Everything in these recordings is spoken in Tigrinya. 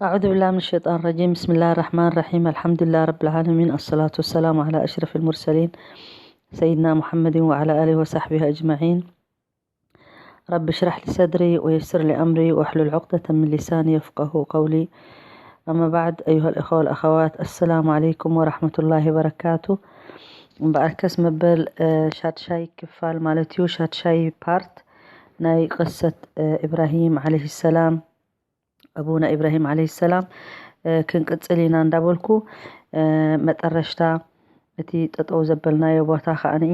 أعوذ بالله من الشيطان الرجيم. بسم الله الرحمن الرحيم. الحمد لله رب العالمين. الصلاة والسلام على أشرف المرسلين سيدنا محمد وعلى آله وصحبه أجمعين. رب اشرح لي صدري ويسر لي أمري واحلل عقدة من لساني يفقه قولي. أما بعد، أيها الإخوة والأخوات، السلام عليكم ورحمة الله وبركاته. እምበኣርከስ መበል እ፣ ሻድሻይ ክፋል ማለት እዩ፣ ሻድሻይ ፓርት ናይ ቅሰት እ፣ ኢብራሂም ዓለይሂ ሰላም፣ ኣቡና ኢብራሂም ዓለይሂ ሰላም እ፣ ክንቅጽል ኢና እንዳበልኩ እ፣ መጠረሽታ እቲ ጠጠው ዘበልናዮ ቦታ ከኣኒ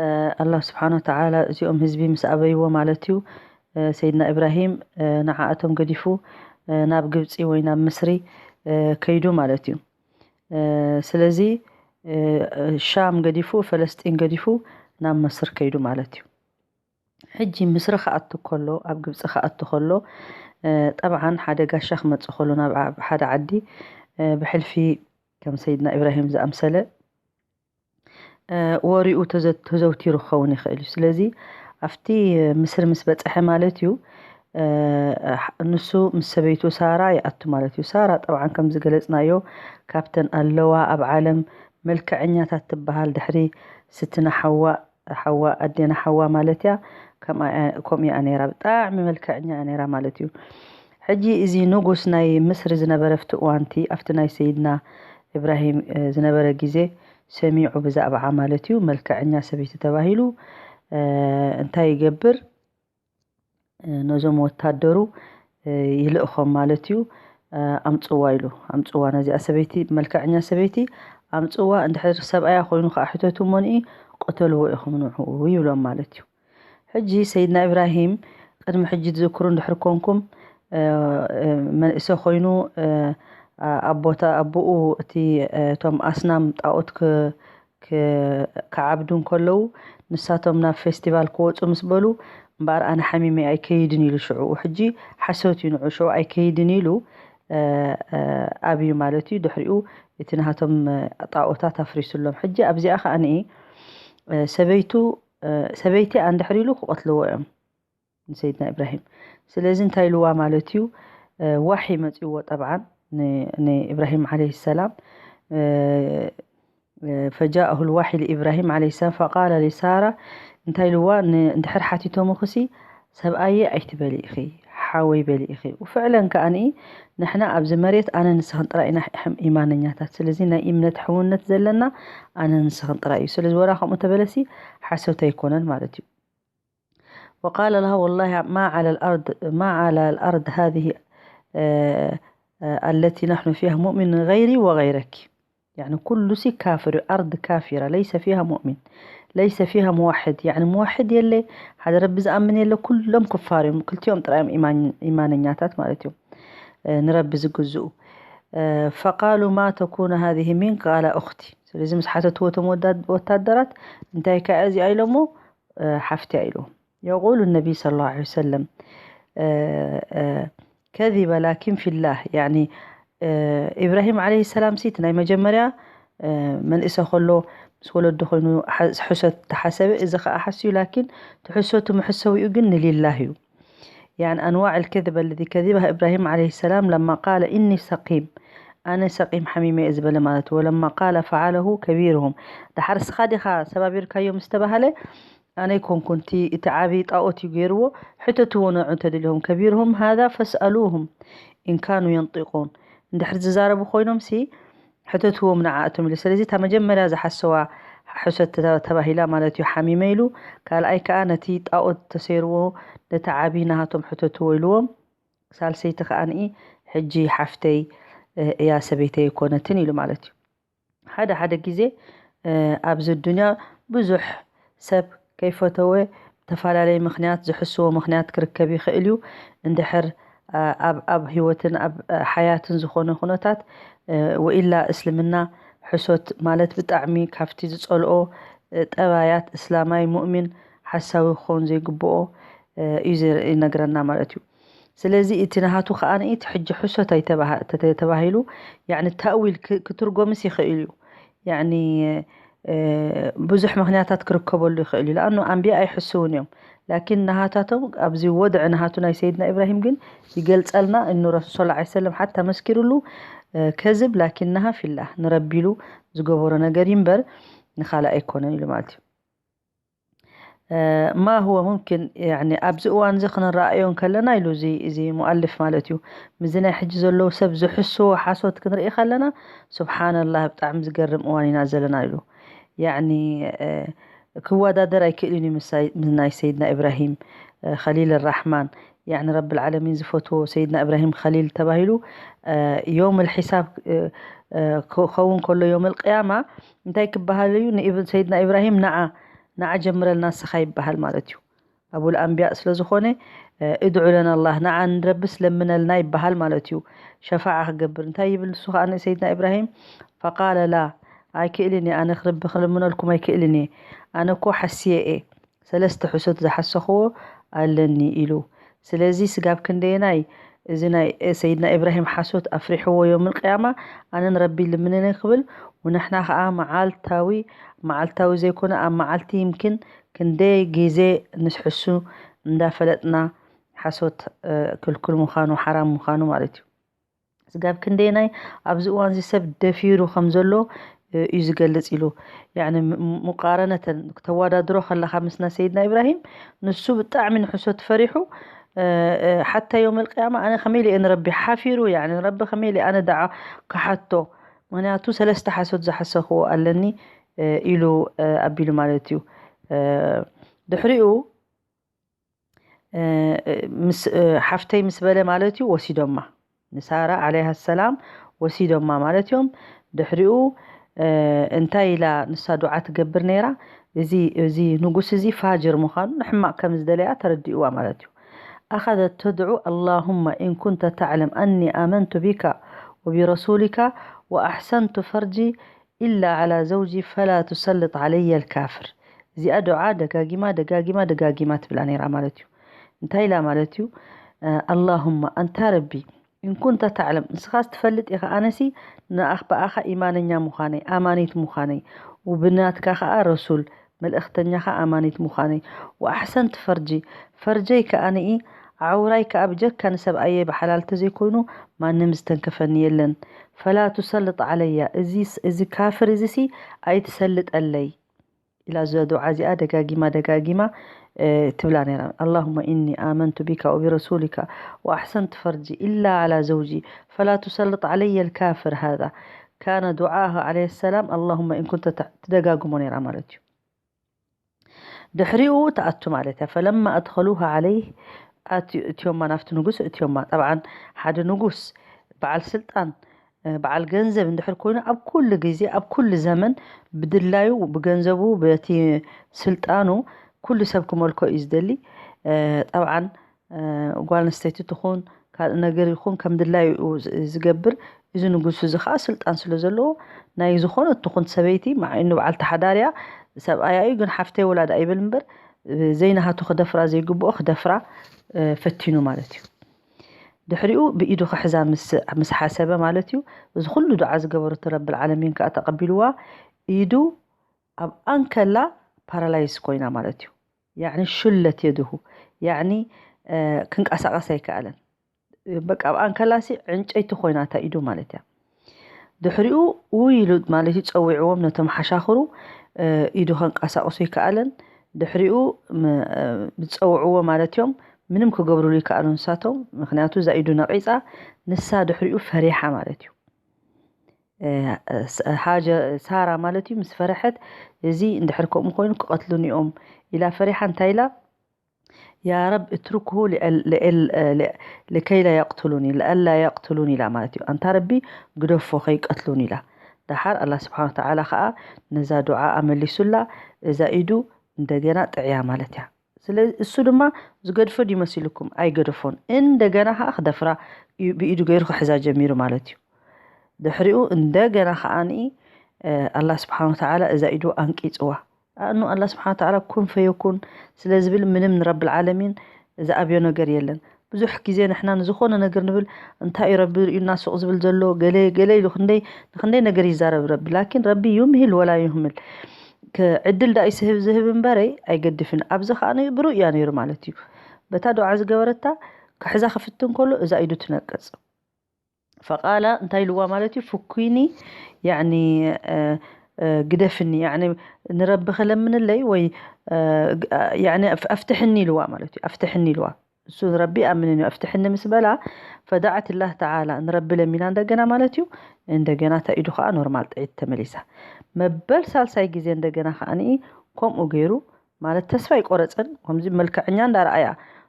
እ፣ ኣላህ ስብሓነ ወተዓላ እዚኦም ህዝቢ ምስ ኣበይዎ ማለት እዩ እ፣ ሰይድና ኢብራሂም እ፣ ንዓኣቶም ገዲፉ እ፣ ናብ ግብፂ ወይ ናብ ምስሪ እ፣ ከይዱ ማለት እዩ። እ፣ ስለዚ እ፣ ሻም ገዲፉ፣ ፈለስጢን ገዲፉ ናብ መስር ከይዱ ማለት እዩ። ሕጂ ምስሪ ክኣቱ ከሎ፣ ኣብ ግብፂ ክኣቱ ከሎ እ፣ ጠብዓን ሓደ ጋሻ ክመፅእ ከሎ ናብ ዓ- ሓደ ዓዲ እ፣ ብሕልፊ ከም ሰይድና ኢብራሂም ዝኣምሰለ እ፣ ወሪኡ ተዘ- ተዘውቲሩ ክኸውን ይኽእል እዩ። ስለዚ ኣብቲ ምስሪ ምስ በፀሐ ማለት እዩ እ፣ ንሱ ምስ ሰበይቱ ሳራ ይኣቱ ማለት እዩ። ሳራ ጠብዓን ከም ዝገለፅናዮ ካብተን ኣለዋ ኣብ ዓለም መልክዐኛታት ትበሃል ድሕሪ ስትና ሓዋ ሓዋ ኣዴና ሓዋ ማለት እያ። ከምኣ እያ- ከምኡ እያ ነይራ፣ ብጣዕሚ መልክዐኛ እያ ነይራ ማለት እዩ። ሕጂ እዚ ንጉስ ናይ ምስሪ ዝነበረ ኣብቲ እዋንቲ ኣብቲ ናይ ሰይድና እብራሂም እ፣ ዝነበረ ግዜ ሰሚዑ ብዛዕባዓ ማለት እዩ። መልክዐኛ ሰበይቲ ተባሂሉ እ፣ እንታይ ይገብር? እ፣ ነዞም ወታደሩ እ፣ ይልእኾም ማለት እዩ። እ፣ ኣምፅዋ ኢሉ ኣምፅዋ ነዚኣ ሰበይቲ፣ መልክዐኛ ሰበይቲ ኣምፅዋ፣ እንድሕር ሰብኣያ ኮይኑ ከዓ ሕተቱ እሞኒ ቅተልዎ ኢኹም ንዑ ይብሎም ማለት እዩ። ሕጂ ሰይድና ኢብራሂም ቅድሚ ሕጂ ትዝክሩ እንድሕር ኮንኩም እ፣ እ፣ መንእሰ ኮይኑ እ፣ ኣ- ኣቦታ ኣቦኡ እቲ እ፣ እቶም ኣስናም ጣኦት ክ- ክ- ክዓብዱ እንከለዉ ንሳቶም ናብ ፌስቲቫል ክወፁ ምስ በሉ እምበኣር ኣነ ሓሚመ ኣይከይድን ኢሉ ሽዑ ሕጂ ሓሶት እዩ ንዑ ሽዑ ኣይከይድን ኢሉ እ፣ እ፣ ኣብዩ ማለት እዩ። ድሕሪኡ እቲ ናቶም እ፣ ጣኦታት ኣፍሪሱሎም። ሕጂ ኣብዚኣ ከዓ ንኢ እ፣ ሰበይቱ እ፣ ሰበይቲ ኣንድሕር ኢሉ ክቐትልዎ እዮም ንሰይድና ኢብራሂም። ስለዚ እንታይ ኢልዋ ማለት እዩ? እ፣ ዋሒ መፂዎ ጠብዓን ን- ንኢብራሂም ዓለይሂ ሰላም እ፣ እ፣ ፈጃአሁ ልዋሒ ልኢብራሂም ዓለይሂ ሰላም ፈቃለ ሊሳራ እንታይ ኢልዋ ን- እንድሕር ሓቲቶምኽሲ ሰብኣየ ኣይትበሊ ኢኺ ሓወይ በሊ ኢኺ። ፍዕለን ከኣኒ ንሕና ኣብዚ መሬት ኣነ ንስኽን ጥራይ ኢና ኢማነኛታት። ስለዚ ናይ እምነት ሕውነት ዘለና ኣነ ንስኽን ጥራይ እዩ። ስለዚ ወላ ከምኡ ተበለሲ ሓሶት ኣይኮነን ማለት እዩ። وقال لها والله ما على الأرض ما على الأرض هذه آه، آه، التي نحن فيها مؤمن غيري وغيرك. يعني كل شيء كافر، أرض كافرة ليس فيها مؤمن، ليس فيها موحد. يعني موحد يلي هذا رب زأمن يلي كلهم كفار، كلتيهم ترى إيمان إيمانياتات مالتهم آه، نربي زقزو. آه، فقالوا ما تكون هذه منك؟ قال أختي. ስለዚ ምስ ሓተትዎ እቶም ወዳድ- ወታደራት እንታይ ከኣ እዚኣ ኢሎሞ ሓፍትያ ኢሉ። يقول النبي صلى الله عليه وسلم كذب لكن في الله. يعني إبراهيم عليه السلام ሲ እቲ ናይ መጀመርያ መንእሰ ከሎ ምስ ወለዱ ኮይኑ ሕሰት ተሓሰበ። እዚ ከዓ ሓስዩ ላኪን ትሕሰቱ መሕሰዊኡ ግን ንሊላህ እዩ። يعني أنواع الكذب الذي كذبها إبراهيم عليه السلام لما قال إني سقيم، ኣነ ሰቂም ሓሚመ እየ ዝበለ ማለት እዩ። ولما قال فعله كبيرهم، ደሓር እስኻ ዲኻ ሰባቢርካዮ ምስ ተባሃለ ኣነ ኣይኮንኩን፣ እቲ እቲ ዓብዪ ጣኦት እዩ ገይርዎ። ሕተትዎ ንዑ እንተደሊኹም ከቢርሁም ሃዛ ፈስኣሉሁም ኢንካኑ የንጢቁን፣ እንድሕር ዝዛረቡ ኮይኖም ሲ ሕተትዎም ንዓእቶም ኢሉ። ስለዚ እታ መጀመርያ ዝሓሰዋ ሕሰት ተባሂላ ማለት እዩ ሓሚመ ኢሉ። ካልኣይ ከዓ ነቲ ጣኦት ተሰይርዎ ነቲ ዓብዪ ናሃቶም ሕተትዎ ኢልዎም። ሳልሰይቲ ከዓ ንኢ ሕጂ ሓፍተይ እያ ሰበይተይ ኣይኮነትን ኢሉ ማለት እዩ። ሓደ ሓደ ግዜ ኣብዚ ዱንያ ብዙሕ ሰብ ከይፈተወ ብተፈላለየ ምኽንያት ዝሕስዎ ምኽንያት ክርከብ ይኽእል እዩ። እንድሕር ኣብ ኣብ ህይወትን ኣብ ሓያትን ዝኾነ ኩነታት ወኢላ እስልምና ሕሶት ማለት ብጣዕሚ ካብቲ ዝጸልኦ ጠባያት እስላማይ ሙእሚን ሓሳዊ ክኸውን ዘይግብኦ እዩ ይነግረና ማለት እዩ። ስለዚ እቲ ናሃቱ ከዓ ንኢት ሕጂ ሕሶት ኣይተባሂሉ ያኒ ታእዊል ክትርጎምስ ይኽእል እዩ። ያኒ ብዙሕ ምኽንያታት ክርከበሉ ይኽእል እዩ። ለኣኑ ኣንቢያ ኣይሕስውን እዮም። ላኪን ናሃታቶም ኣብዚ ወድዒ ናሃቱ ናይ ሰይድና ኢብራሂም ግን ይገልጸልና። እኑ ረሱል ሰለላሁ ዐለይሂ ወሰለም ሓታ መስኪሩሉ፣ ከዝብ ላኪን ናሃ ፊላህ ንረቢ ኢሉ ዝገበሮ ነገር እዩ እምበር ንኻልእ ኣይኮነን ኢሉ ማለት እዩ። ማ ሁወ ሙምኪን ያኒ ኣብዚ እዋን እዚ ክንረኣዮ እንከለና ኢሉ እዚ እዚ ሙኣልፍ ማለት እዩ። ምስዚ ናይ ሕጂ ዘለዉ ሰብ ዝሕስዎ ሓሶት ክንርኢ ከለና ሱብሓነላህ ብጣዕሚ ዝገርም እዋን ኢና ዘለና ኢሉ። ያኒ ክወዳደር ኣይክእልን እዩ ምስ ናይ ሰይድና ኢብራሂም ኸሊል ራሕማን ያኒ ረብል ዓለሚን ዝፈትዎ ሰይድና ኢብራሂም ኸሊል ተባሂሉ ዮም ልሒሳብ ክኸውን ከሎ ዮም ልቅያማ እንታይ ክበሃል እዩ ንሰይድና ኢብራሂም ንዓ ንዓ ጀምረልና ንስኻ ይበሃል ማለት እዩ። ኣቡል ኣንቢያ ስለ ዝኾነ እድዑ ለና ኣላህ ንዓ ንረብስ ለምነልና ይበሃል ማለት እዩ። ሸፋዓ ክገብር እንታይ ይብል ንሱ ከዓ ንሰይድና ኢብራሂም ፈቃለ ላ ኣይክእልን እየ ኣነ ክርቢ ክልምነልኩም ኣይክእልን እየ ኣነ እኮ ሓስየ እየ ሰለስተ ሕሶት ዝሓሰኽዎ ኣለኒ ኢሉ። ስለዚ ስጋብ ክንደየናይ እዚ ናይ ሰይድና ኢብራሂም ሓሶት ኣፍሪሕዎ ዮም ልቅያማ ኣነን ረቢ ልምንነ ክብል ወንሕና ከዓ መዓልታዊ መዓልታዊ ዘይኮነ ኣብ መዓልቲ ይምኪን ክንደይ ግዜ ንሕሱ እንዳፈለጥና ሓሶት ክልኩል ምዃኑ ሓራም ምዃኑ ማለት እዩ። ስጋብ ክንደየናይ ኣብዚ እዋን እዚ ሰብ ደፊሩ ከም ዘሎ እዩ ዝገልጽ ኢሉ ያኒ ሙቃረነተን ክተወዳድሮ ከለኻ ምስና ሰይድና ኢብራሂም ንሱ ብጣዕሚ ንሕሶት ፈሪሑ ሓታ ዮም ልቅያማ ኣነ ከመይ ኢለ እየ ንረቢ ሓፊሩ ያኒ ንረቢ ከመይ ኢለ ኣነ ደዓ ክሓቶ ምክንያቱ ሰለስተ ሓሶት ዝሓሰኽዎ ኣለኒ ኢሉ ኣቢሉ ማለት እዩ። ድሕሪኡ ሓፍተይ ምስ በለ ማለት እዩ ወሲዶማ ንሳራ ዓለይሃ ሰላም ወሲዶማ ማለት እዮም። ድሕሪኡ እንታይ ኢላ ንሳ ዱዓ ትገብር ነይራ። እዚ እዚ ንጉስ እዚ ፋጅር ምዃኑ ንሕማቕ ከም ዝደለያ ተረዲእዋ ማለት እዩ። أخذت تدعو اللهم إن كنت تعلم أني آمنت بك وبرسولك وأحسنت فرجي إلا على زوجي فلا تسلط علي الكافر እዚኣ ዱዓ ደጋጊማ ደጋጊማ ደጋጊማ ትብላ ነይራ ማለት እዩ። እንታይ ኢላ ማለት እዩ? ኣላሁማ ኣንታ ረቢ እንኩንተ ተዕለም ንስኻስ ትፈልጥ ኢኻ ኣነሲ ንኣኽ ብኣኻ ኢማነኛ ምዃነይ ኣማኒት ምዃነይ ውብናትካ ኸዓ ረሱል መልእኽተኛኻ ኣማኒት ምዃነይ ወኣሕሰንቲ ፈርጂ ፈርጀይ ከኣ ንኢ ዓውራይ ከኣ ብጀካ ንሰብኣየይ ብሓላል ተዘይኮይኑ ማንም ዝተንከፈኒ የለን ፈላ ቱሰልጥ ዓለያ እዚ ካፍር እዚሲ ኣይትሰልጠለይ ኢላ እዛ ዱዓ እዚኣ ደጋጊማ ደጋጊማ ትብላ ነይራ። اللهم إني آمنت بك وبرسولك وأحسنت فرجي إلا على زوجي فلا تسلط علي الكافر هذا كان دعاها عليه السلام اللهم إن كنت ትደጋግሞ ነይራ ማለት እዩ። ድሕሪኡ ትኣቱ ማለት እያ። فلما أدخلوها عليه እትዮማ ናብቲ ንጉስ እትዮማ። ጠብዓን ሓደ ንጉስ በዓል ስልጣን በዓል ገንዘብ እንድሕር ኮይኑ ኣብ ኩሉ ግዜ ኣብ ኩሉ ዘመን ብድላዩ ብገንዘቡ በቲ ስልጣኑ ኩሉ ሰብ ክመልኮ እዩ ዝደሊ። ጠብዓን ጓል ኣንስተይቲ ትኹን ካልእ ነገር ይኹን ከም ድላዩ ዝገብር እዚ ንጉስ እዚ ከዓ ስልጣን ስለ ዘለዎ ናይ ዝኾነት ትኹን ሰበይቲ ማዕኑ በዓልቲ ሓዳር እያ ሰብኣያ እዩ ግን ሓፍተይ ወላ ደኣ ይበል እምበር ዘይናሃቱ ክደፍራ ዘይግብኦ ክደፍራ ፈቲኑ ማለት እዩ። ድሕሪኡ ብኢዱ ክሕዛ ምስ ሓሰበ ማለት እዩ እዚ ኩሉ ዱዓ ዝገበረቶ ረብል ዓለሚን ከዓ ተቐቢልዋ ኢዱ ኣብ ኣንከላ ፓራላይዝ ኮይና ማለት እዩ። ያዕኒ ሽለት የድሁ ያዕኒ ክንቀሳቐስ ኣይከኣለን። በቃ ኣብ ኣንከላሲ ዕንጨይቲ ኮይና እታ ኢዱ ማለት እያ። ድሕሪኡ ውይ ኢሉ ማለት እዩ ጸዊዕዎም ነቶም ሓሻኽሩ ኢዱ ከንቀሳቕሱ ይከኣለን። ድሕሪኡ ዝጸውዕዎ ማለት እዮም ምንም ክገብርሉ ይከኣሉ ንሳቶም ምክንያቱ እዛ ኢዱ ነቒጻ ንሳ ድሕሪኡ ፈሪሓ ማለት እዩ። ሃጀ ሳራ ማለት እዩ ምስ ፈረሐት እዚ እንድሕር ከምኡ ኮይኑ ክቐትሉኒ እዮም ኢላ ፈሪሓ እንታይ ኢላ يا رب اتركه لكي لا يقتلوني لئلا يقتلوني ኢላ ማለት እዩ ኣንታ ረቢ ግደፎ ከይቀትሉኒ ኢላ ደሓር ኣላ ስብሓን ተዓላ ከዓ ነዛ ዱዓ ኣመሊሱላ እዛ ኢዱ እንደገና ጥዕያ ማለት እያ ስለዚ እሱ ድማ ዝገድፎ ድዩ መሲልኩም ኣይገደፎን እንደገና ከዓ ክደፍራ ብኢዱ ገይሩ ክሕዛ ጀሚሩ ማለት እዩ ድሕሪኡ እንደገና ከዓ ንኢ ኣላ ስብሓን ተዓላ እዛ ኢዱ ኣንቂፅዋ ኣኑ ኣላ ስብሓን ተዓላ ኩን ፈየኩን ስለ ዝብል ምንም ንረብል ዓለሚን ዝኣብዮ ነገር የለን ብዙሕ ግዜ ንሕና ንዝኾነ ነገር ንብል፣ እንታይ እዩ ረቢ ርእዩና ሱቕ ዝብል ዘሎ? ገለ ገለ ኢሉ ክንደይ ንክንደይ ነገር ይዛረብ ረቢ። ላኪን ረቢ ዩምሂል ወላ ዩህምል። ከ-፣ ዕድል ዳኣ ይስህብ ዝህብ እምበረይ ኣይገድፍን። ኣብዚ ከኣ ብሩእ እያ ነይሩ ማለት እዩ። በታ ዱዓ ዝገበረታ ክሕዛ ክፍትን ከሎ እዛ ኢዱ ትነቅጽ። ፈቃለ እንታይ ኢልዋ ማለት እዩ? ፍኩኒ፣ ያኒ፣ እ፣ እ፣ ግደፍኒ፣ ያኒ ንረቢ ከለምንለይ ወይ፣ እ፣ ግ-፣ ያኒ ኣፍ-፣ ኣፍትሕኒ ኢልዋ ማለት እዩ። ኣፍትሕኒ ኢልዋ። እሱ ንረቢ ኣምንን እዩ። ኣፍትሕኒ ምስ በላ፣ ፈዳዓት ላህ ተዓላ፣ ንረቢ ለሚና እንደገና ማለት እዩ። እንደገና እታ ኢዱ ከኣ ኖርማል ጥዒት ተመሊሳ። መበል ሳልሳይ ግዜ እንደገና ከኣ ከምኡ ገይሩ ማለት ተስፋ ኣይቆረጸን። ከምዚ መልክዐኛ እንዳረኣያ፣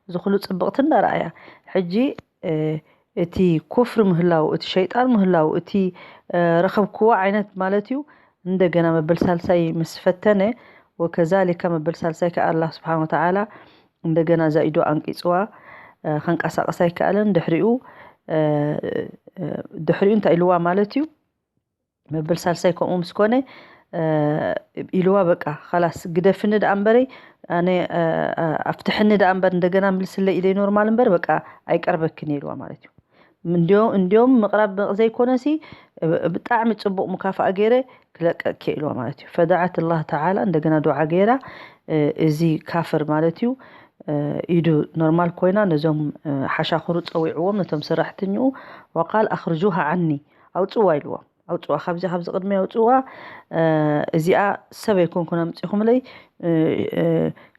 እዚ ኩሉ ጽብቕቲ እንዳረኣያ፣ ሕጂ፣ እ፣ እቲ ኩፍሪ ምህላው፣ እቲ ሸይጣን ምህላው፣ እቲ፣ እ፣ ረኸብክዎ ዓይነት ማለት እዩ። እንደገና መበል ሳልሳይ ምስ ፈተነ፣ ወከዛሊከ መበል ሳልሳይ ከኣ ኣላህ ስብሓን ወተዓላ እንደገና እዛ ኢዱ ኣንቂጽዋ፣ እ፣ ከንቀሳቐስ ኣይከኣለን። ድሕሪኡ፣ እ፣ እ፣ ድሕሪኡ እንታይ ኢልዋ ማለት እዩ? መበል ሳልሳይ ከምኡ ምስ ኮነ፣ እ፣ ኢልዋ፣ በቃ ኸላስ ግደፍኒ ደኣ እምበረይ፣ ኣነ፣ እ፣ እ፣ ኣፍትሕኒ ደኣ እምበር እንደገና ምልስለይ ኢደይ ኖርማል እምበር በቃ ኣይቀርበክን እየ ኢልዋ ማለት እዩ። እንዲዮ-፣ እንዲዮም ምቕራብ ዘይኮነሲ ብ-፣ ብጣዕሚ ጽቡቕ ሙካፋኣ ገይረ ክለቀቅኪ እየ ኢልዋ ማለት እዩ። ፈዳዓት ላህ ተዓላ እንደገና ዱዓ ገይራ፣ እ፣ እዚ ካፍር ማለት እዩ፣ እ፣ ኢዱ ኖርማል ኮይና ነዞም፣ እ፣ ሓሻኽሩ ጸዊዕዎም ነቶም ሰራሕተኛኡ ወቃል ኣኽርጁሃ ዓኒ ኣውጽዋ ኢልዎም። ኣውጽዋ፣ ካብዚ፣ ካብዚ ቅድሚ ኣውጽዋ፣ እ፣ እዚኣ ሰብ ኣይኮንኩን ኣምጺኹምለይ፣ እ፣ እ፣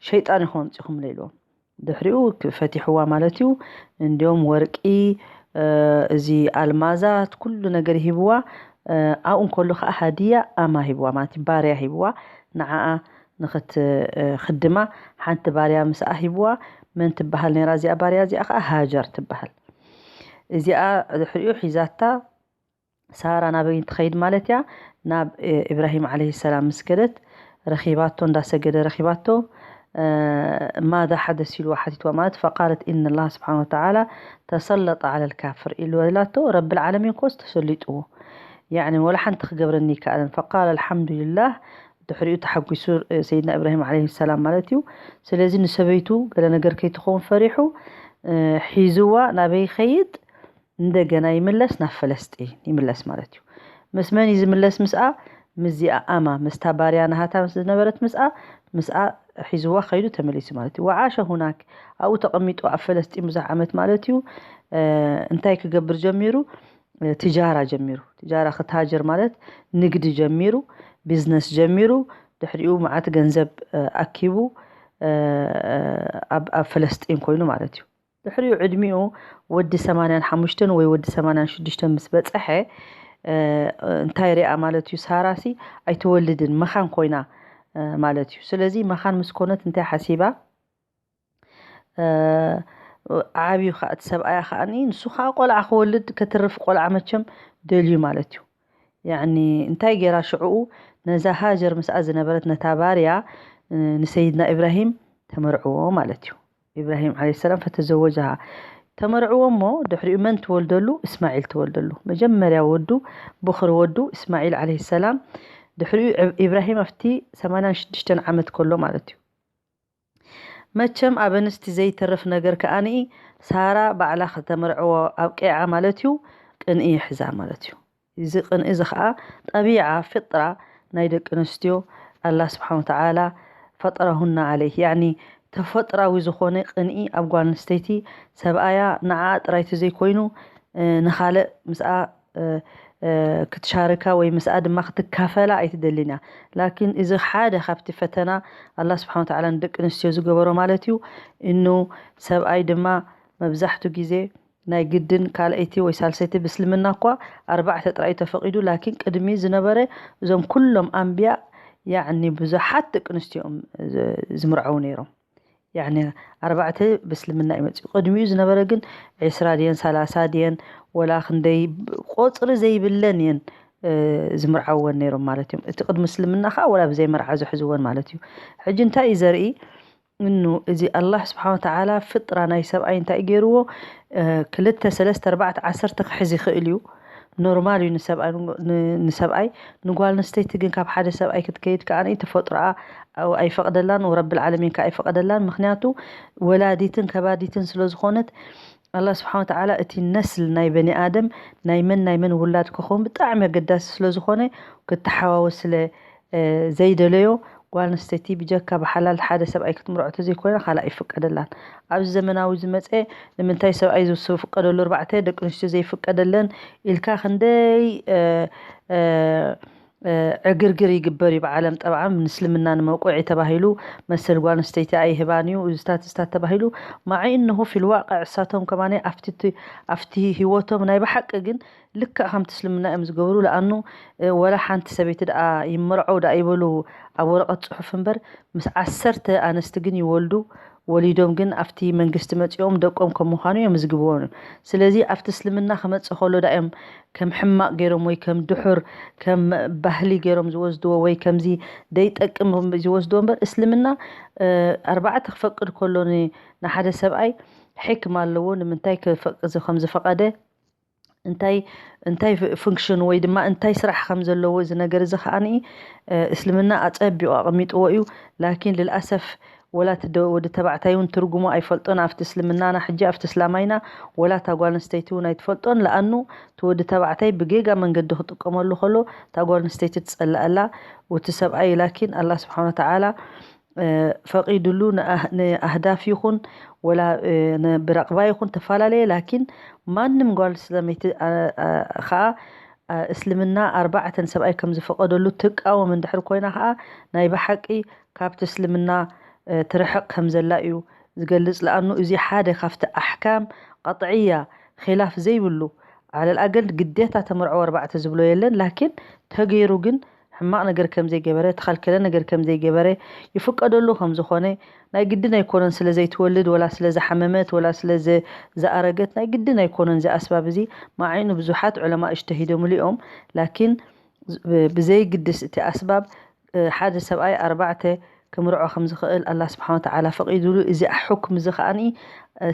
ሸይጣን ኢኹም ኣምጺኹምለይ ኢልዎም። ድሕሪኡ ክ-፣ ፈቲሕዋ ማለት እዩ። እንዲዮም ወርቂ፣ እ፣ እዚ ኣልማዛት፣ ኩሉ ነገር ሂብዋ። እ፣ ኣብኡ እንከሎ ከኣ ሃድያ ኣማ ሂብዋ ማለት እዩ። ባርያ ሂብዋ። ንዓኣ ንኽት-፣ እ፣ ክድማ ሓንቲ ባርያ ምስኣ ሂብዋ። መን ትበሃል ነይራ እዚኣ ባርያ እዚኣ ከኣ ሃጀር ትበሃል። እዚኣ ድሕሪኡ ሒዛታ ሳራ ናበይ ትኸይድ ማለት እያ? ናብ፣ እ፣ ኢብራሂም ዓለይሂ ሰላም ምስ ከደት ረኺባቶ፣ እንዳሰገደ ረኺባቶ። እ፣ ማዛ ሓደስ ኢልዋ ሓቲትዋ ማለት፣ ፈቃለት ኢነ ላህ ስብሓን ወተዓላ ተሰለጠ ዓለል ካፍር ኢሉ ኢላቶ። ረብል ዓለሚን ኮስ ተሰሊጥዎ። ያዕኒ ወላ ሓንቲ ክገብረኒ ይከኣለን። ፈቃለ ኣልሓምዱሊላህ፣ ድሕሪኡ ተሓጒሱ፣ እ፣ ሰይድና ኢብራሂም ዓለይሂ ሰላም ማለት እዩ። ስለዚ ንሰበይቱ ገለ ነገር ከይትኸውን ፈሪሑ፣ እ፣ ሒዝዋ ናበይ ይኸይድ? እንደገና ይምለስ፣ ናብ ፈለስጢን ይምለስ ማለት እዩ። ምስ መን እዩ ዝምለስ? ምስኣ፣ ምስዚኣ ኣማ፣ ምስታ ባርያ ናሃታ ምስ ዝነበረት ምስኣ፣ ምስኣ ሒዝዋ ኸይዱ ተመሊሱ ማለት እዩ። ወዓሸ ሁናክ፣ ኣብኡ ተቐሚጡ ኣብ ፈለስጢን ብዙሕ ዓመት ማለት እዩ። እ፣ እንታይ ክገብር ጀሚሩ? እ፣ ትጃራ ጀሚሩ። ትጃራ ክትሃጀር ማለት ንግዲ ጀሚሩ፣ ቢዝነስ ጀሚሩ፣ ድሕሪኡ መዓት ገንዘብ፣ እ፣ ኣኪቡ፣ እ፣ ኣብ፣ ኣብ ፈለስጢን ኮይኑ ማለት እዩ። ድሕሪኡ ዕድሚኡ ወዲ ሰማንያን ሓሙሽተን ወይ ወዲ ሰማንያን ሽዱሽተን ምስ በጸሐ፣ እ፣ እንታይ ሪኣ ማለት እዩ? ሳራሲ ኣይትወልድን፣ መኻን ኮይና፣ እ፣ ማለት እዩ። ስለዚ መኻን ምስ ኮነት እንታይ ሓሲባ? እ፣ ዓብዩ ኸዓ እቲ ሰብኣያ ኸዓኒ፣ ንሱ ኸዓ ቆልዓ ክወልድ፣ ከትርፍ ቆልዓ መቸም ደልዩ ማለት እዩ። ያዕኒ እንታይ ገይራ ሽዕኡ? ነዛ ሃጀር ምስኣ ዝነበረት ነታ ባርያ፣ እ፣ ንሰይድና ኢብራሂም ተመርዕዎ ማለት እዩ። ኢብራሂም ዓለይሂ ሰላም ፈተዘወጀሃ፣ ተመርዕዎ እሞ ድሕሪኡ መን ትወልደሉ? እስማዒል ትወልደሉ። መጀመርያ ወዱ፣ ብኽሪ ወዱ እስማዒል ዓለይሂ ሰላም። ድሕሪኡ ዒብ-፣ ኢብራሂም ኣብቲ ሰማንያን ሽዱሽተን ዓመት ከሎ ማለት እዩ። መቸም ኣብ ኣንስቲ ዘይተርፍ ነገር ከኣኒ ሳራ ባዕላ ከተመርዕዎ ኣብቂዓ ማለት እዩ። ቅንኢ ይሕዛ ማለት እዩ። እዚ ቅንኢ እዚ ኸዓ ጠቢዓ፣ ፍጥራ ናይ ደቂ ኣንስትዮ ኣላህ ስብሓን ወተዓላ ፈጠረሁና ዓለይህ። ያዕኒ ተፈጥራዊ ዝኾነ ቅንኢ ኣብ ጓል ኣንስተይቲ፣ ሰብኣያ ንዓኣ ጥራይ ተዘይኮይኑ፣ እ፣ ንኻልእ ምስኣ፣ እ፣ እ፣ ክትሻርካ ወይ ምስኣ ድማ ክትካፈላ ኣይትደልን እያ። ላኪን እዚ ሓደ ካብቲ ፈተና ኣላህ ስብሓን ወተዓላ ንደቂ ኣንስትዮ ዝገበሮ ማለት እዩ። እኑ ሰብኣይ ድማ መብዛሕቱ ግዜ ናይ ግድን ካልኣይቲ ወይ ሳልሰይቲ ብእስልምና እኳ ኣርባዕተ ጥራይ እዩ ተፈቒዱ፣ ላኪን ቅድሚ ዝነበረ እዞም ኩሎም ኣንብያ ያዕኒ ብዙሓት ደቂ ኣንስትዮ እዮም ዝ-፣ ዝምርዐው ነይሮም። ያዕኒ ኣርባዕተ ብእስልምና እዩ መፂኡ። ቅድሚኡ ዝነበረ ግን ዒስራ ድየን ሰላሳ ድየን ወላ ክንደይ ብ-፣ ቆፅሪ ዘይብለን እየን፣ እ፣ ዝምርዓወን ነይሮም ማለት እዮም። እቲ ቅድሚ እስልምና ከዓ ወላ ብዘይ መርዓ ዝሕዝወን ማለት እዩ። ሕጂ እንታይ እዩ ዘርኢ? እኑ እዚ ኣላህ ስብሓን ወተዓላ ፍጥራ ናይ ሰብኣይ እንታይ ገይርዎ? እ፣ ክልተ፣ ሰለስተ፣ ኣርባዕተ፣ ዓሰርተ ክሕዝ ይኽእል እዩ። ኖርማል እዩ ንሰብኣይ፣ ን-፣ ንሰብኣይ። ንጓል ኣንስተይቲ ግን ካብ ሓደ ሰብኣይ ክትከይድ ከኣ ተፈጥሮኣ ኣይፈቕደላን፣ ወረብል ዓለሚን ከኣ ኣይፈቐደላን። ምኽንያቱ ወላዲትን ከባዲትን ስለ ዝኾነት፣ ኣላህ ስብሓን ወተዓላ እቲ ነስል ናይ በኒ ኣደም ናይ መን ናይ መን ውላድ ክኸውን ብጣዕሚ ኣገዳሲ ስለ ዝኾነ፣ ክተሓዋወስ ስለ ዘይደለዮ፣ ጓል ኣንስተይቲ ብጀካ ብሓላል ሓደ ሰብኣይ ክትምርዖ ተዘይኮይና ካልእ ኣይፍቀደላን። ኣብዚ ዘመናዊ ዝመፀ ንምንታይ ሰብኣይ ዝፍቀደሉ ኣርባዕተ ደቂ ኣንስትዮ ዘይፍቀደለን ኢልካ ክንደይ ዕግርግር ይግበር እዩ ብዓለም። ጠብዓ ንእስልምና ንመውቅዒ ተባሂሉ መሰል ጓል ኣንስተይቲ ኣይህባን እዩ፣ እዚታት እዚታት ተባሂሉ። ማዒ እነሁ ፊልዋቅዕ እሳቶም ከማን ኣብቲ ህይወቶም ናይ ብሓቂ ግን ልክዕ ከምቲ እስልምና እዮም ዝገብሩ። ለኣኑ ወላ ሓንቲ ሰበይቲ ደኣ ይመርዐው ደኣ ይበሉ ኣብ ወረቐት ፅሑፍ እምበር፣ ምስ ዓሰርተ ኣንስቲ ግን ይወልዱ። ወሊዶም ግን ኣብቲ መንግስቲ መፂኦም ደቆም ከም ምዃኑ የምዝግብዎም እዮም። ስለዚ ኣብቲ እስልምና ክመፅእ ከሎ ዳ እዮም ከም ሕማቕ ገይሮም ወይ ከም ድሑር ከም ባህሊ ገይሮም ዝወስድዎ ወይ ከምዚ ደይጠቅም ዝወስድዎ እምበር፣ እስልምና ኣርባዕተ ክፈቅድ ከሎ ንሓደ ሰብኣይ ሕክማ ኣለዎ። ንምንታይ ከም ዝፈቀደ እንታይ እንታይ ፍንክሽን ወይ ድማ እንታይ ስራሕ ከም ዘለዎ እዚ ነገር እዚ ከዓኒ እስልምና ኣጸቢቑ ኣቐሚጥዎ እዩ። ላኪን ልልኣሰፍ ወላ እቲ ወዲ ተባዕታይ እውን ትርጉሙ ኣይፈልጦን ኣብቲ እስልምናና ሕጂ ኣብቲ እስላማይና፣ ወላ እታ ጓል ኣንስተይቲ እውን ኣይትፈልጦን። ለኣኑ እቲ ወዲ ተባዕታይ ብጌጋ መንገዲ ክጥቀመሉ ከሎ እታ ጓል ኣንስተይቲ ትጸልኣላ። እቲ ሰብኣይ ላኪን ኣላ ስብሓን ወተዓላ ፈቒዱሉ ንኣህዳፍ ይኹን ወላ ብረቕባ ይኹን ተፈላለየ። ላኪን ማንም ጓል ስለመይቲ ከዓ እስልምና ኣርባዕተን ሰብኣይ ከም ዝፈቐደሉ ትቃወም እንድሕር ኮይና ከዓ ናይ ብሓቂ ካብቲ እስልምና ትርሕቕ ከም ዘላ እዩ ዝገልጽ። ለኣኑ እዚ ሓደ ካብቲ ኣሕካም ቀጥዕያ ኺላፍ ዘይብሉ ዓለል ኣገል ግዴታ ተመርዕዎ ኣርባዕተ ዝብሎ የለን። ላኪን ተገይሩ ግን ሕማቕ ነገር ከም ዘይገበረ፣ ተኸልከለ ነገር ከም ዘይገበረ፣ ይፍቀደሉ ከም ዝኾነ፣ ናይ ግድን ኣይኮነን ስለ ዘይትወልድ ወላ ስለ ዝሓመመት ወላ ስለ ዝኣረገት ናይ ግድን ኣይኮነን እዚ ኣስባብ እዚ። ማዓይኑ ብዙሓት ዑለማ እጅተሂዶምሉ እዮም። ላኪን ብዘይግድስ እቲ ኣስባብ ሓደ ሰብኣይ ኣርባዕተ ክምርዖ ከም ዝኽእል ኣላ ስብሓን ወተዓላ ፈቒዱሉ። እዚ ሕክም እዚ ከዓኒ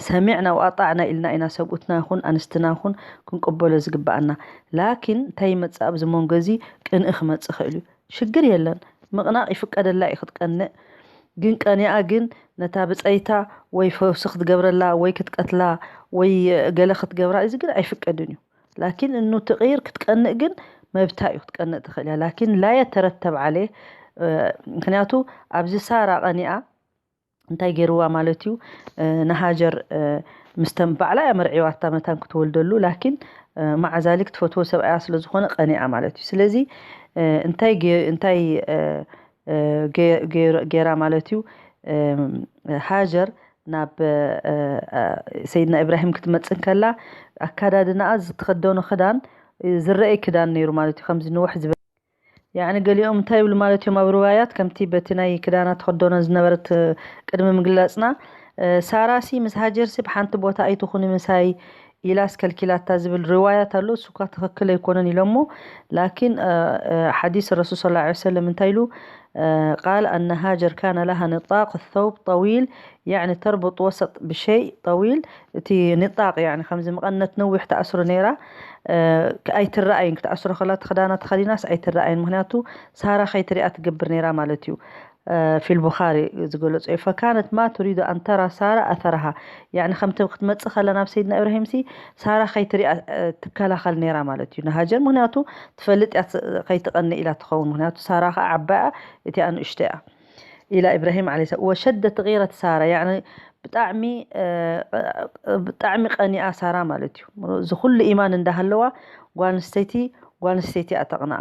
ሰሚዕና ወኣጣዕና ኢልና ኢና ሰብኡትና ይኹን ኣንስትና ይኹን ክንቅበሎ ዝግበኣና። ላኪን እንታይ ይመፅእ ኣብዚ መንጎ እዚ ቅንኢ ክመፅእ ይኽእል እዩ። ሽግር የለን፣ ምቕናቕ ይፍቀደላ እዩ ክትቀንእ። ግን ቀኒኣ ግን ነታ ብፀይታ ወይ ፈውሲ ክትገብረላ ወይ ክትቀትላ ወይ ገለ ክትገብራ እዚ ግን ኣይፍቀድን እዩ። ላኪን እኑ ትቕይር ክትቀንእ ግን መብታ እዩ ክትቀንእ ትኽእል እያ። ላኪን ላ የተረተብ ዓሌ ምክንያቱ ኣብዚ ሳራ ቀኒኣ እንታይ ገይርዋ ማለት እዩ ንሃጀር ምስተን ባዕላ እያ መርዒዋታ መታን ክትወልደሉ። ላኪን ማዓዛሊክ ትፈትዎ ሰብኣያ ስለ ዝኾነ ቀኒኣ ማለት እዩ። ስለዚ እንታይ እንታይ ገይራ ማለት እዩ ሃጀር ናብ ሰይድና ኢብራሂም ክትመፅእ ከላ ኣካዳድናኣ ዝተኸደኖ ክዳን ዝረአይ ክዳን ነይሩ ማለት እዩ። ከምዚ ንውሕ ዝበ ያዕኒ ገሊኦም እንታይ ይብሉ ማለት እዮም ኣብ ርዋያት ከምቲ በቲ ናይ ክዳና ተኸደኖ ዝነበረት ቅድሚ ምግላፅና ሳራሲ ምስ ሃጀርሲ ብሓንቲ ቦታ ኣይትኹኒ ምሳይ ኢላስ ከልኪላታ ዝብል ርዋያት ኣሎ። እሱኳ ትኽክል ኣይኮነን ኢሎሞ። ላኪን ሓዲስ ረሱል ስ ሰለም እንታይ ኢሉ ቃል ኣነ ሃጀር ካነ ላሃ ንጣቅ ثوب طويل يعني تربط وسط بشيء طويل። እቲ ንጣቅ ከምዚ መቐነት ነዊሕ ተኣስሮ ነይራ። ኣይትረኣይን ክትኣስሮ ከላ እቲ ክዳና ተኸዲናስ ኣይትረኣይን ምክንያቱ ሳራ ከይትሪኣ ትገብር ነይራ ማለት እዩ። في البخاري ዝገለጾ እዩ فكانت ما تريد أن ترى سارة أثرها يعني ከምቲ ክትመጽእ ከላ ናብ ሰይድና ኢብራሂም ሲ ሳራ ከይትሪኣ ትከላኸል ነይራ ማለት እዩ ንሃጀር ምክንያቱ ትፈልጥ እያ ከይትቐንእ ኢላ ትኸውን ምክንያቱ ሳራ ከዓ ዓባያ እቲኣ ንእሽቶ እያ ኢላ ኢብራሂም ለ ሰ ወሸደት غيرة سارة يعني ብጣዕሚ ብጣዕሚ ቀኒኣ ሳራ ማለት እዩ። እዚ ኩሉ ኢማን እንዳሃለዋ ጓል ኣንስተይቲ ጓል ኣንስተይቲ እያ ተቕንኣ።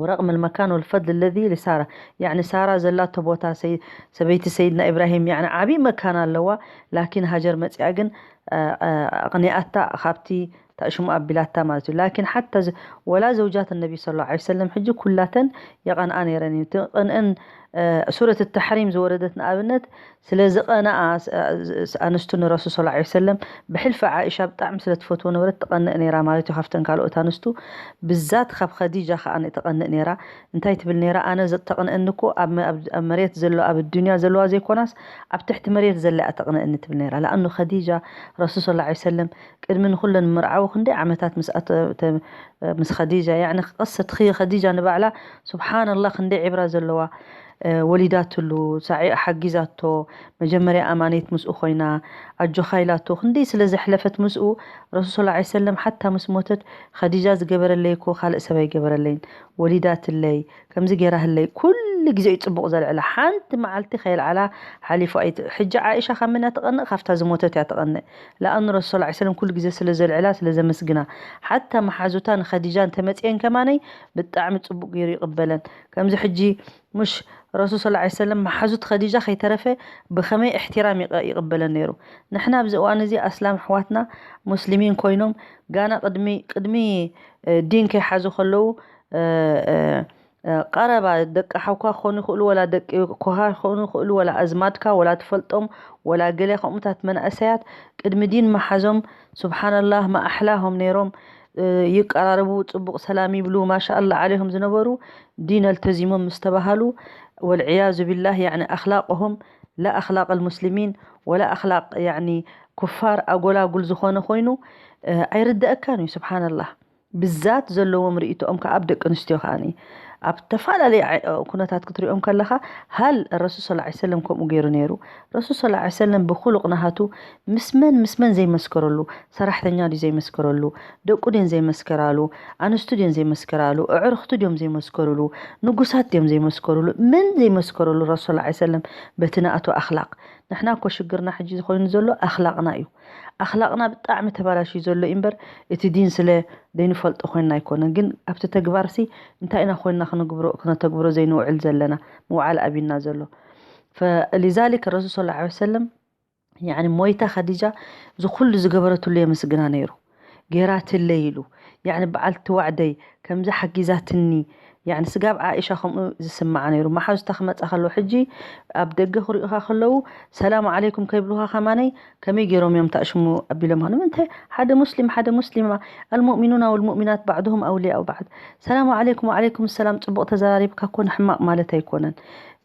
ورغم المكان والفضل الذي لسارة يعني ሳራ ዘላቶ ቦታ ሰበይቲ ሰይድና ኢብራሂም يعني ዓብዪ መካን ኣለዋ። ላኪን ሃጀር መፂኣ ግን ኣቕኒኣታ ካብቲ ታእሽሙ ኣቢላታ ማለት እዩ ላኪን ሓታ ወላ ዘውጃት ነቢ ስ ላ ሰለም ሕጂ ኩላተን የቐንኣ ነይረን እዩ ቅንእን ሱረት ተሕሪም ዝወረደት ንኣብነት ስለ ዝቐንኣ ኣንስቱ ንረሱል ስ ሰለም ብሕልፊ ዓኢሻ ብጣዕሚ ስለ ትፈትዎ ነበረት ትቐንእ ነይራ ማለት እዩ ካብተን ካልኦት ኣንስቱ ብዛት ካብ ኸዲጃ ከዓ ትቐንእ ነይራ እንታይ ትብል ነይራ ኣነ ዘተቕንእኒ እኮ ኣብ መሬት ዘሎ ኣብ ዱንያ ዘለዋ ዘይኮናስ ኣብ ትሕቲ መሬት ዘላ እያ ተቕንእኒ ትብል ነይራ ለኣኑ ኸዲጃ ረሱል ስ ሰለም ቅድሚ ንኹለን ምርዓዊ ክንደይ ዓመታት ምስ ኸዲጃ ያዕኒ ክቐሰት ኸዲጃ ንባዕላ ስብሓንላ ክንደይ ዕብራ ዘለዋ ወሊዳትሉ፣ ሳዒ ሓጊዛቶ፣ መጀመርያ ኣማኔት ምስኡ ኮይና፣ ኣጆኻ ኢላቶ፣ ክንደይ ስለ ዘሕለፈት ምስኡ፣ ረሱል ሰለላሁ ዐለይሂ ወሰለም ሓታ ምስ ሞተት፣ ኸዲጃ ዝገበረለይ እኮ ካልእ ሰብ ኣይገበረለይን፣ ወሊዳትለይ፣ ከምዚ ገይራህለይ፣ ኩሉ ግዜ እዩ ጽቡቕ ዘልዕላ። ሓንቲ መዓልቲ ከየልዓላ ሓሊፉ ኣይት-፣ ሕጂ ዓኢሻ ካብ መን እያ ትቐንእ? ካብታ ዝሞተት እያ ትቐንእ። ለኣኑ ረሱል ሰለላሁ ዐለይሂ ወሰለም ኩሉ ግዜ ስለ ዘልዕላ፣ ስለ ዘመስግና። ሓታ መሓዙታ ንኸዲጃ እንተመጽየን ከማነይ ብጣዕሚ ጽቡቕ ገይሩ ይቕበለን። ከምዚ ሕጂ ምሽ ረሱል ሰለላሁ ዐለይሂ ወሰለም መሓዙት ኸዲጃ ከይተረፈ ብኸመይ እሕትራም ይቐ-፣ ይቕበለን ነይሩ። ንሕና ኣብዚ እዋን እዚ ኣስላም ኣሕዋትና ሙስሊሚን ኮይኖም ጋና ቅድሚ፣ ቅድሚ፣ እ፣ ዲን ከይሓዙ ከለዉ፣ እ፣ እ፣ እ፣ ቀረባ ደቂ ሓውካ ክኾኑ ይኽእሉ፣ ወላ ደቂ ኮኻ ክኾኑ ይኽእሉ፣ ወላ ኣዝማድካ፣ ወላ ትፈልጦም፣ ወላ ገለ ከምኡታት መንእሰያት ቅድሚ ዲን መሓዞም፣ ሱብሓነላህ፣ መኣሕላሆም ነይሮም፣ እ፣ ይቀራረቡ፣ ጽቡቕ ሰላም ይብሉ፣ ማሻኣላ ዓለይሆም ዝነበሩ፣ ዲን ኣልተዚሞም ምስ ተባሃሉ፣ ወልዕያዙ ቢላህ፣ ያዕኒ ኣኽላቅሆም ላ ኣኽላቅ ኣልሙስሊሚን ወላ ኣኽላቅ፣ ያዕኒ፣ ኩፋር ኣጎላጉል ዝኾነ ኮይኑ፣ እ፣ ኣይርደኣካን እዩ። ሱብሓነላህ። ብዛት ዘለዎም ርእይቶኦም ከኣ ኣብ ደቂ ኣንስትዮ ከኣኒ ኣብ ተፈላለየ ዓይ-፣ ኩነታት ክትሪኦም ከለኻ፣ ሃል ረሱል ሰለላሁ ዐለይሂ ወሰለም ከምኡ ገይሩ ነይሩ? ረሱል ሰለላሁ ዐለይሂ ወሰለም ብኹሉቕ ናሃቱ ምስ መን፣ ምስ መን ዘይመስከረሉ? ሰራሕተኛ ድዩ ዘይመስከረሉ? ደቁ ድየን ዘይመስከራሉ? ኣንስቱ ድየን ዘይመስከራሉ? ኣዕሩኽቱ ድዮም ዘይመስከሩሉ? ንጉሳት ድዮም ዘይመስከሩሉ? መን ዘይመስከረሉ ረሱል ሰለላሁ ዐለይሂ ወሰለም በቲ ናቱ ኣኽላቕ? ንሕና እኮ ሽግርና ሕጂ ኮይኑ ዘሎ ኣኽላቕና እዩ። ኣኽላቕና ብጣዕሚ ተባላሽዩ ዘሎ እዩ እምበር፣ እቲ ዲን ስለ ዘይንፈልጦ ኮይንና ኣይኮነን። ግን ኣብቲ ተግባርሲ እንታይ ኢና ኮይንና ክንግብሮ፣ ክነተግብሮ ዘይንውዕል ዘለና? ምውዓል ኣቢና ዘሎ። ፈሊዛሊክ ረሱል ሰለላሁ ዐለይሂ ወሰለም፣ ያዕኒ፣ ሞይታ ኸዲጃ እዚ ኩሉ ዝገበረትሉ የመስግና ነይሩ። ገይራትለይ ኢሉ፣ ያዕኒ፣ በዓልቲ ዋዕደይ ከምዚ ሓጊዛትኒ፣ ያዕኒ፣ ስጋብ ዓኢሻ ከምኡ ዝስምዓ ነይሩ። መሓዙታ ክመጻ ከለዉ፣ ሕጂ ኣብ ደገ ክሪኡኻ ከለዉ፣ ሰላም ዓለይኩም ከይብሉኻ ከማነይ፣ ከመይ ገይሮም እዮም ታሽሙ ኣቢሎም? ንምንታይ? ሓደ ሙስሊም፣ ሓደ ሙስሊማ፣ ኣልሙእሚኑና ወልሙእሚናት ባዕድሁም ኣውልያኡ ባዕድ። ሰላም ዓለይኩም፣ ወዓለይኩም ሰላም፣ ጽቡቕ ተዘራሪብካ እኮ ንሕማቕ ማለት ኣይኮነን።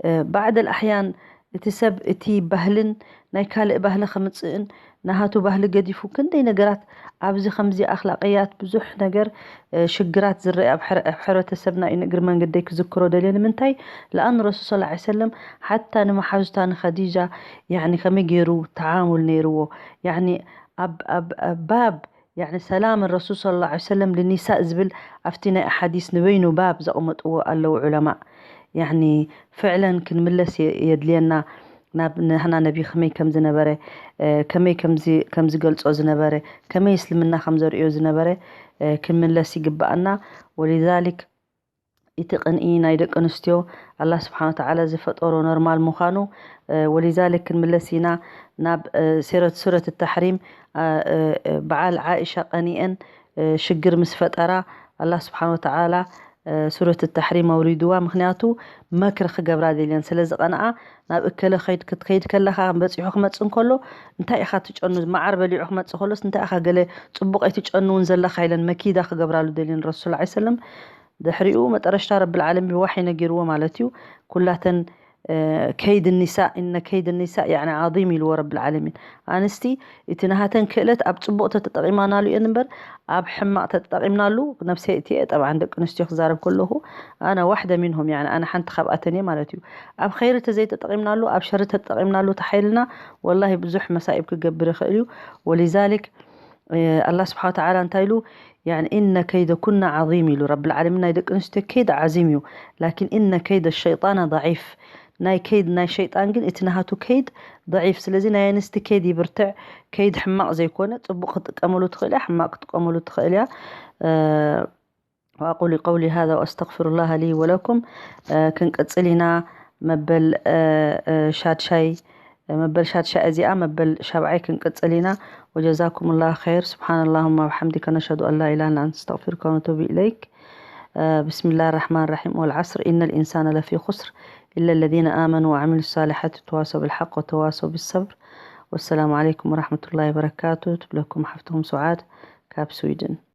እ፣ ባዕድ ኣልኣሕያን እቲ ሰብ እቲ ባህልን ናይ ካልእ ባህሊ ከምጽእን ናሃቱ ባህሊ ገዲፉ ክንደይ ነገራት ኣብዚ ከምዚ ኣኽላቅያት ብዙሕ ነገር፣ እ፣ ሽግራት ዝረአ ኣብ ሕረ-፣ ኣብ ሕብረተሰብና እዩ። ንእግሪ መንገደይ ክዝክሮ ደልየ። ንምንታይ? ለኣኑ ረሱል ሰለላሁ ዐለይሂ ወሰለም ሓታ ንመሓዙታ ንኸዲጃ፣ ያዕኒ፣ ከመይ ገይሩ ተዓሙል ነይርዎ? ያዕኒ፣ ኣብ፣ ኣብ፣ ኣብ ባብ፣ ያዕኒ፣ ሰላም ረሱል ሰለላሁ ዐለይሂ ወሰለም ልኒሳእ ዝብል ኣብቲ ናይ ኣሓዲስ ንበይኑ ባብ ዘቕመጥዎ ኣለዉ ዑለማእ። ያዕኒ፣ ፍዕለን ክንምለስ የ-፣ የድልየና። ናብ ንሕና ነቢ ከመይ ከም ዝነበረ፣ እ፣ ከመይ ከምዚ፣ ከም ዝገልጾ ዝነበረ፣ ከመይ እስልምና ከም ዘርእዮ ዝነበረ፣ እ፣ ክንምለስ ይግብኣና። ወሊዛሊክ፣ እቲ ቅንኢ ናይ ደቂ ኣንስትዮ ኣላህ ስብሓነ ወተዓላ ዝፈጠሮ ኖርማል ምዃኑ፣ እ፣ ወሊዛሊክ ክንምለስ ኢና ናብ፣ እ፣ ሲረት፣ ሱረት ተሕሪም፣ እ፣ እ፣ እ፣ በዓል ዓኢሻ ቀኒኤን፣ እ፣ ሽግር ምስ ፈጠራ ኣላህ ስብሓነ ወተዓላ፣ እ፣ ሱረት ተሕሪም ኣውሪድዋ። ምኽንያቱ መክሪ ክገብራ ደልየን ስለ ዝቐንኣ፣ ናብ እከለ ኸይድ ክትከይድ ከለኻ በጺሑ ክመጽእ እንከሎ፣ እንታይ ኢኻ ትጨኑ? መዓር በሊዑ ክመጽእ ከሎስ እንታይ ኢኻ ገለ ጽቡቕ ኣይትጨኑ እውን ዘለኻ ኢለን መኪዳ ክገብራሉ ደልየን ረሱል ሰለላሁ ዐለይሂ ወሰለም። ድሕሪኡ መጠረሽታ ረብል ዓለሚን ብዋሕይ ነጊርዎ ማለት እዩ። ኩላተን፣ እ፣ ከይድ ኒሳእ፣ እነ ከይድ ኒሳእ ያዕኒ ዓዚም ኢልዎ ረብል ዓለሚን። ኣንስቲ እቲ ናሃተን ክእለት ኣብ ጽቡቕ ተተጠቒማናሉ እየን እምበር ኣብ ሕማቕ ተተጠቒምናሉ፣ ነብሰይ እቲ እየ ጠብዓን ደቂ ኣንስትዮ ክዛረብ ከለኹ ኣነ ዋሕደ ሚንሁም፣ ያዕኒ ኣነ ሓንቲ ካብኣተን እየ ማለት እዩ። ኣብ ኸይሪ ተዘይተጠቒምናሉ፣ ኣብ ሸሪ ተጠቒምናሉ ተሓይልና ወላሂ ብዙሕ መሳኢብ ክገብር ይኽእል እዩ። ወሊዛሊክ፣ እ፣ ኣላህ ስብሓነ ወተዓላ እንታይ ኢሉ? ያዕኒ፣ "ኢነ ከይደ ኩና ዓዚም" ኢሉ። ረብል ዓለሚን ናይ ደቂ ኣንስትዮ ከይድ ዓዚም እዩ። ላኪን፣ "ኢነ ከይደ ሸይጣና ضعيف" ናይ ከይድ ናይ ሸይጣን ግን እቲ ናሃቱ ከይድ ضعيف። ስለዚ ናይ ኣንስቲ ከይድ ይብርትዕ። ከይድ ሕማቕ ዘይኮነ፣ ጽቡቕ ክትጥቀመሉ ትኽእል እያ፣ ሕማቕ ክትጥቀመሉ ትኽእል እያ። እ፣ وأقول قولي هذا وأستغفر الله لي ولكم. እ፣ ክንቅጽል ኢና። መበል፣ እ፣ እ፣ ሻድሻይ፣ መበል ሻድሻይ እዚኣ፣ መበል ሻብዓይ ክንቅጽል ኢና። وجزاكم الله خير. سبحان اللهم وبحمدك، نشهد أن لا إله إلا أنت، نستغفرك ونتوب إليك. እ፣ بسم الله الرحمن الرحيم. والعصر إن الإنسان لفي خسر إلا الذين آمنوا وعملوا الصالحات وتواصوا بالحق وتواصوا بالصبر. والسلام عليكم ورحمة الله وبركاته. ትብለኩም ሓፍትኹም ሱዓድ ካብ ስዊድን።